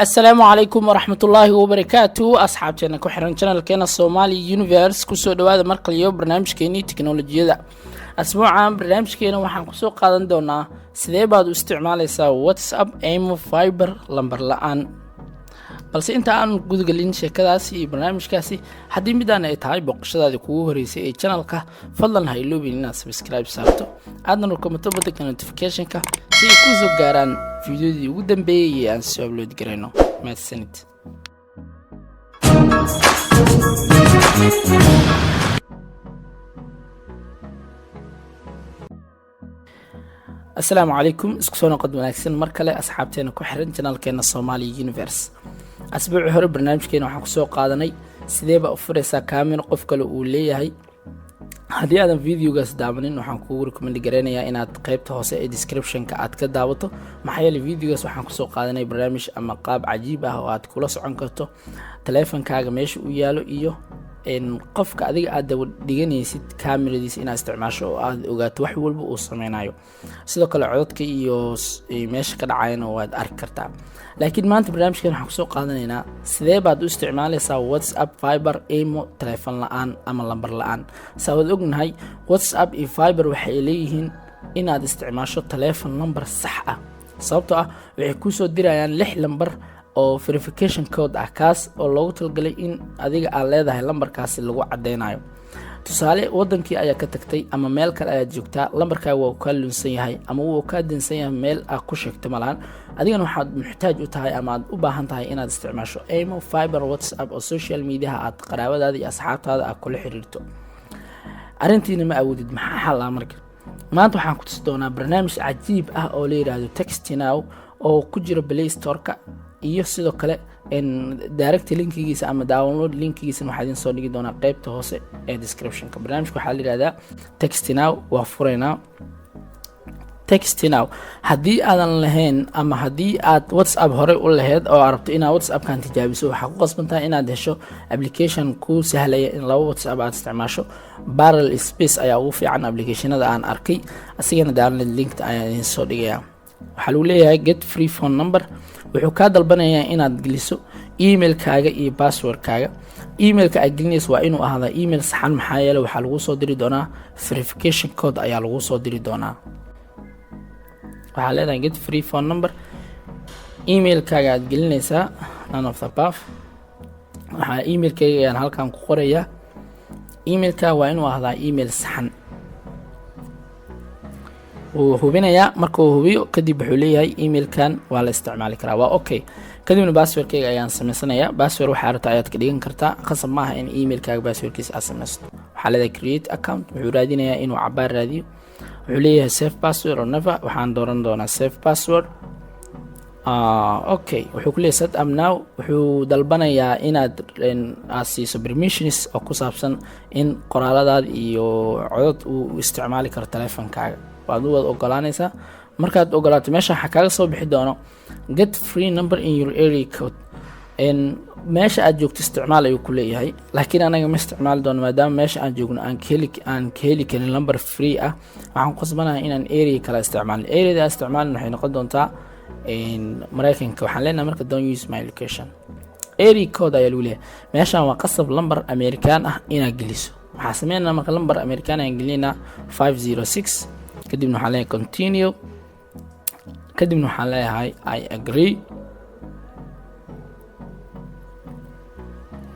Asalaamu calaykum waraxmatullaahi wabarakaatu. Asxaabteena ku xiran channelkeena Somali Universe, kusoo dhawaada markaliyo barnaamijkeenii teknolojiyada. Asbuucan barnaamijkeena waxaan kusoo qaadan doonaa sidee baad u isticmaaleysaa WhatsApp, Imo, Viber lambar la-aan. Balse inta aan gudagelin sheekadaasi iyo barnaamijkaasi, haddii midaan ay tahay booqashadaadii kugu horeysay ee channelka, fadlan ha iloobin inaad subscribe saarto, aadna rukumato baddanka notificationka si ay kuu soo gaaraan fiidiyoodii ugu dambeeyey ee aan soo upload garayno. Mahadsanid. Asalaamu calaykum, isku soo noqod wanaagsan mar kale, asxaabteena ku xiran channelkeena Somali Universe. Asbuucii hore barnaamijkeena waxaan kusoo qaadanay sidee baa u furaysaa kaamiro qof kale uu leeyahay. Haddii aadan videogaas daawanin, waxaan kugu recommend gareynayaa inaad qeybta hoose ee descriptionka aad ka daawato. Maxaa yeeley, videogaas waxaan kusoo qaadanay barnaamij ama qaab cajiib ah oo aad kula socon karto taleefankaaga meesha uu yaalo iyo qofka adiga aad daba dhiganaysid kameradiisa inaad isticmaasho oo aad ogaato wax walba uu sameynayo. Sidoo kale codadka iyo meesha ka dhacayana waad arki kartaa. Laakiin maanta barnaamijkan waxaan kusoo qaadanaynaa sidee baad u isticmaaleysaa WhatsApp, Viber, Imo taleefon la-aan ama lambar la-aan. Saa waad ognahay, WhatsApp iyo Viber waxay leeyihiin inaad isticmaasho taleefon lambar sax ah, sababtoo ah waxay kuusoo dirayaan lix lambar oo verification code ah, kaas oo loogu talagalay in adiga aad leedahay lambarkaasi lagu cadeynayo. Tusaale, wadankii ayaa ka tagtay ama meel kale ayaad joogtaa, lambarkaaga waa kaa lunsan yahay ama wuu kaa dansan yahay, meel aad ku sheegto malahan. Adigana waxaad muxtaaj u tahay ama aad u baahan tahay inaad isticmaasho Imo, Viber, WhatsApp oo social mediaha aad qaraabadaada iyo asxaabtaada aad kula xiriirto. Arrintiina ma awoodid. Maxaa xal ah? Marka maanta waxaan ku tusi doonaa barnaamij cajiib ah oo la yidhaahdo TextNow oo ku jira Play Storeka, iyo sidoo kale direct linkigiisa ama download linkigiisa waxaa idin soo dhigi doonaa qeybta hoose ee descriptionka. Barnaamijka waxaa la yihahdaa TextNow. Waa fureynaa TextNow. Haddii aadan lahayn ama haddii aad WhatsApp horey u lahayd oo aad rabto inaad WhatsAppkan tijaabiso, waxaa ku qasbantahay inaad hesho application kuu sahlaya in laba WhatsApp aad isticmaasho. Parallel Space ayaa ugu fiican applicationada aan arkay. Asigana download linkta ayaa idin soo dhigaya. Waxaa lagu leeyahay "Get free phone number". Wuxuu kaa dalbanayaa inaad geliso emailkaaga iyo passwordkaaga. Emailka aad gelinayso waa inuu ahaadaa email saxan, maxaa yeele waxaa lagu soo diri doonaa verification code ayaa lagu soo diri doonaa. Waxaa leedahay "Get free phone number". Emailkaaga aad gelinaysaa, none of the above. Waxaa emailkayga ayaan halkan ku qorayaa. Emailka waa inuu ahdaa email saxan. Wuu hubinayaa. Markuu hubiyo kadib, wuxuu leeyahay emailkan waa la isticmaali karaa, waa okay. Kadibna passwordkayga ayaan sameysanayaa. Password waxaa rabta ayaad ka dhigan kartaa, khasab maaha in emailkaaga passwordkiisa aad sameysato. Waxaa leedahay "Create account". Wuxuu raadinayaa inuu cabaar raadiyo. Wuxuu leeyahay "Save password or never". Waxaan dooran doonaa "Save password". Okay, wuxuu ku leeyahay "Set up now". Wuxuu dalbanayaa inaad aad siiso permissions oo ku saabsan in qoraaladaada iyo codod uu isticmaali karo taleefonkaaga. Waad u wada ogolaanaysaa. Markaad ogolaato, meesha waxaa kaaga soo bixi doono "Get free number in your area code". Meesha aad joogto isticmaal ayuu ku leeyahay, laakiin anaga ma isticmaali doono, maadaama meesha aan joogno aan ka heli karin number free ah. Waxaan ku qasbanahay inaan area kala isticmaalin. Areada aan isticmaalin waxay noqon doontaa Mareykanka. Waxaan leenahay marka "Don't use my location". Area code ayaa lagu leeyahay. Meeshan waa qasab lambar American ah inaad geliso. Waxaa sameynaa marka lambar American ayaan gelinaynaa, 506. Kadibna waxaan leeyahay "Continue". Kadibna waxaan leeyahay "I agree".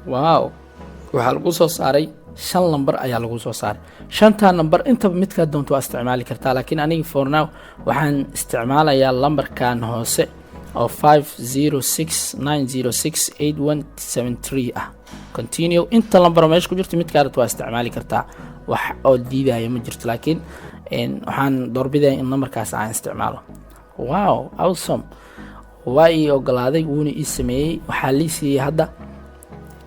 Wow, waxaa lagu soo saaray shan lambar ayaa lagu soo saaray. Shantaa nambar intaba midkaa doonto waa isticmaali kartaa, laakiin aniga for now waxaan isticmaalayaa lambarkan hoose oo 506 906 8173 ah. Continue. Inta lambar meesha ku jirto midkaa rabto waa isticmaali kartaa, wax oo diidaya ma jirto, laakiin waxaan doorbidaya in lambarkaas aan isticmaalo. Wow, awesome! Waa ii ogolaaday, wuuna ii sameeyey. Waxaa lii siiyey hadda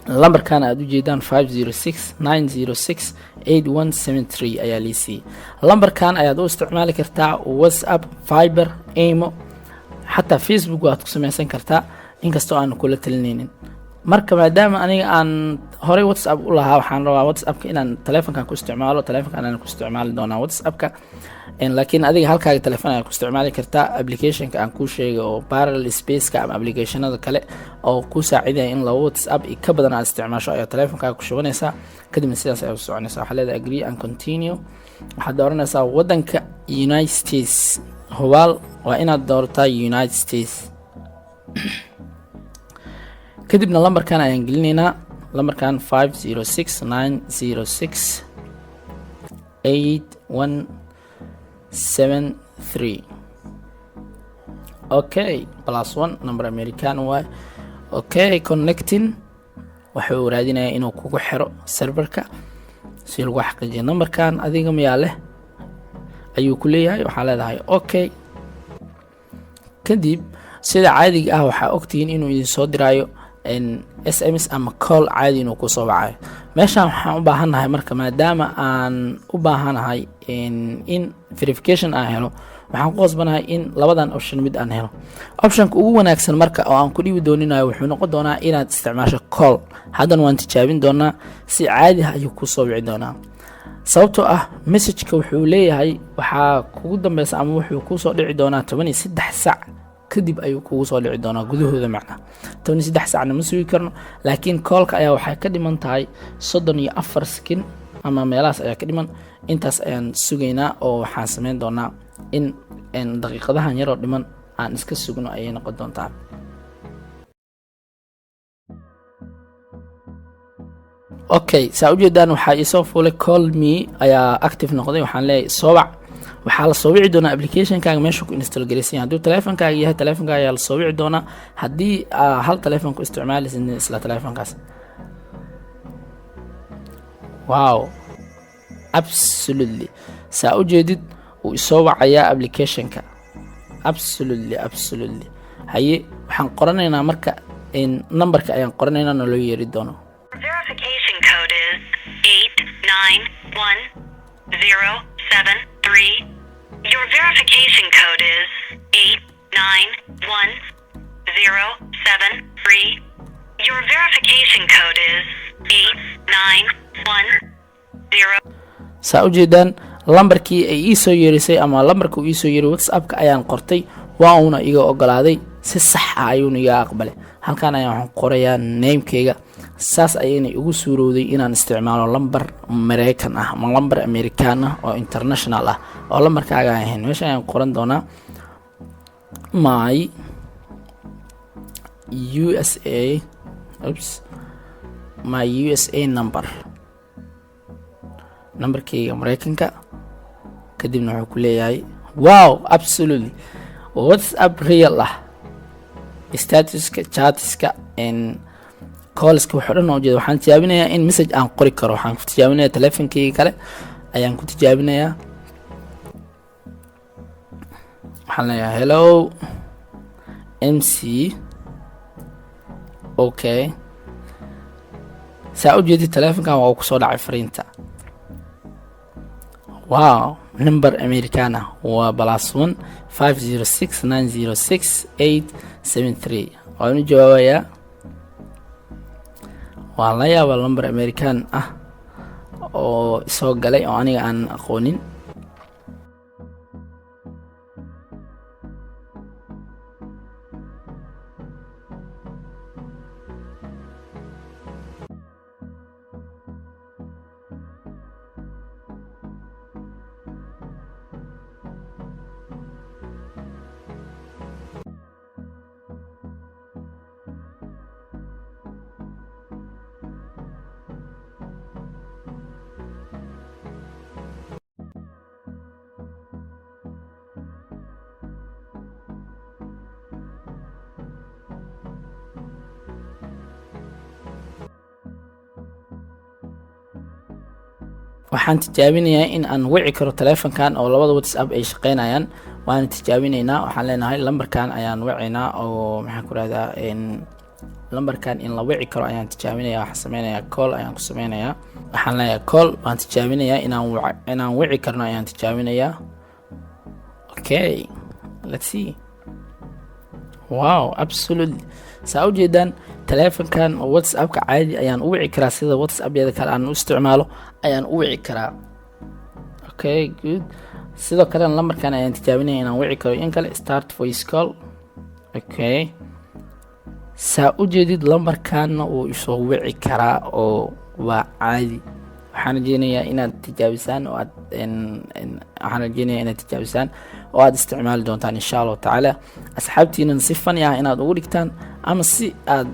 lambarkan aad ujeedaan, 506 906 8173 ayaa lii siiyey. Lambarkan ayaad u isticmaali kartaa WhatsApp, Viber, Imo, xataa Facebook waad ku sameysan kartaa, inkastoo aan kula talinaynin. Marka maadaama aniga aan Horey WhatsApp u lahaa, waxaan rabaa WhatsAppka inaan telefonkan ku isticmaalo. Telefonkan aan ku isticmaali doonaa WhatsAppka, laakiin adiga halkaaga telefon ayaa ku isticmaali kartaa applicationka aan kuu sheegay oo Parallel Spaceka ama applicationada kale oo kuu saacidaya in laba WhatsApp iyo ka badan aad isticmaasho ayaa telefonkaaga ku shubanaysaa. Kadibna sidaas ayaa u soconaysaa. Waxaa leedahay agree and continue. Waxaad dooranaysaa wadanka United States. Hubaal waa inaad doorataa United States. Kadibna lambarkan ayaan gelinaynaa, lambarkan 506-906-8173. Okay, +1, number American waay. Okay, connecting. Wuxuu raadinayaa inuu kugu xiro serverka si lagu xaqiijiyo numberkan adiga miyaa leh ayuu ku leeyahay. Waxaa leedahay okay. Kadib sida caadiga ah waxaa ogtihiin inuu idin soo diraayo SMS ama call caadi inuu kusoo wacayo. Meeshaan waxaan u baahannahay marka, maadaama aan u baahanahay in verification aan helo, waxaan ku qasbanahay in labadan option mid aan helo. Optionka ugu wanaagsan marka oo aan ku dhibi dooninayo wuxuu noqon doonaa inaad isticmaasho call. Haddana waan tijaabin doonaa. Si caadi ah ayuu kusoo wici doonaa, sababtoo ah messageka wuxuu leeyahay waxaa kugu dambeysa ama wuxuu kusoo dhici doonaa 13 sac kadib ayuu kugu soo dhici doonaa gudahooda. Macna 13 sacna ma sugi karno, laakiin callka ayaa waxay ka dhiman tahay 34 second ama meelahaas ayaa ka dhiman. Intaas ayaan sugaynaa oo waxaan sameyn doonaa in daqiiqadahan yaroo dhiman aan iska sugno ayay noqon doontaa. Okay, saa ujeedaan waxaa iisoo fuulay call me ayaa active noqday. Waxaan leeyahay soo wac. Waxaa la soo wici doonaa applicationkaaga meesha ku install garaysan yahay. Hadduu telefonkaaga yahay, telefonkaaga ayaa la soo wici doonaa. Haddii aa hal telefon ku isticmaalaysid, isla telefonkaas. Wow, absolutely, saa ujeedid wuu isoo wacayaa applicationka. Absolutely, absolutely. Haye, waxaan qoranaynaa marka numberka ayaan qoranaynaa naloo yeeri doono. Verification code is 891073. Your verification code is 891073. Your verification code is 8910. Saa ujeedaan, lambarkii ay iisoo yeerisay ama lambarka uu iisoo yeeray WhatsAppka ayaan qortay, waa uuna iga ogolaaday. Si sax ah ayuuna iga aqbalay. Halkan ayaan waxaan qorayaa namekeyga. Saas ayayna igu suurowday inaan isticmaalo lambar Mareykan ah ama lambar American ah oo international ah oo lambarkaaga ahayn. Meesha ayaan qoran doonaa my USA, oops, my USA number, numberkeyga Mareykanka. Kadibna wuxuu ku leeyahay wow, absolutely, WhatsApp real ah. Statuska, chatiska, callska, waxoo dhan oo ujeeda. Waxaan tijaabinayaa in message aan qori karo. Waxaan ku tijaabinayaa telefonkeyga kale ayaan ku tijaabinayaa. Waxaan leeyahay hello MC. Okay, saa ujeedid telefonkan waa uu kusoo dhacay fariinta. Wow, number American ah waa +1 506-906-873. Waan u jawaabayaa. Waan la yaabaa number American ah oo soo galay oo aniga aan aqoonin. Waxaan tijaabinayaa in aan wici karo telefonkan oo labada WhatsApp ay shaqeynayaan. Waana tijaabinaynaa. Waxaan leenahay lambarkan ayaan wicaynaa oo maxaan ku rahdaa, lambarkan in la wici karo ayaan tijaabinaya. Waxaan sameynayaa call ayaan ku sameynayaa. Waxaan leeyahay call. Waan tijaabinayaa inaan wici karno ayaan tijaabinayaa. Okay, let's see. Wow, absolutely, Saa ujeedaan, taleefankan oo WhatsAppka caadi ayaan u wici karaa. Sida WhatsAppyada kale aan u isticmaalo ayaan u wici karaa. Okay, good. Sidoo kalena lambarkan ayaan tijaabinaya inaan wici karo in kale. Start voice call. Okay, saa u jeedid, lambarkanna wuu isoo wici karaa oo waa caadi. Waxaan rajeynayaa inaad tijaabisaan oo aad waxaan rajeynayaa inaad tijaabisaan oo aad isticmaali doontaan, insha Allahu tacaala. Asxaabtiinan si fani ah inaad ugu dhigtaan ama si aad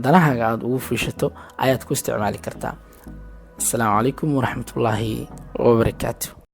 danahaaga aada ugu fiishato ayaad ku isticmaali kartaa. Asalaamu calaykum waraxmatullaahi wabarakaatu.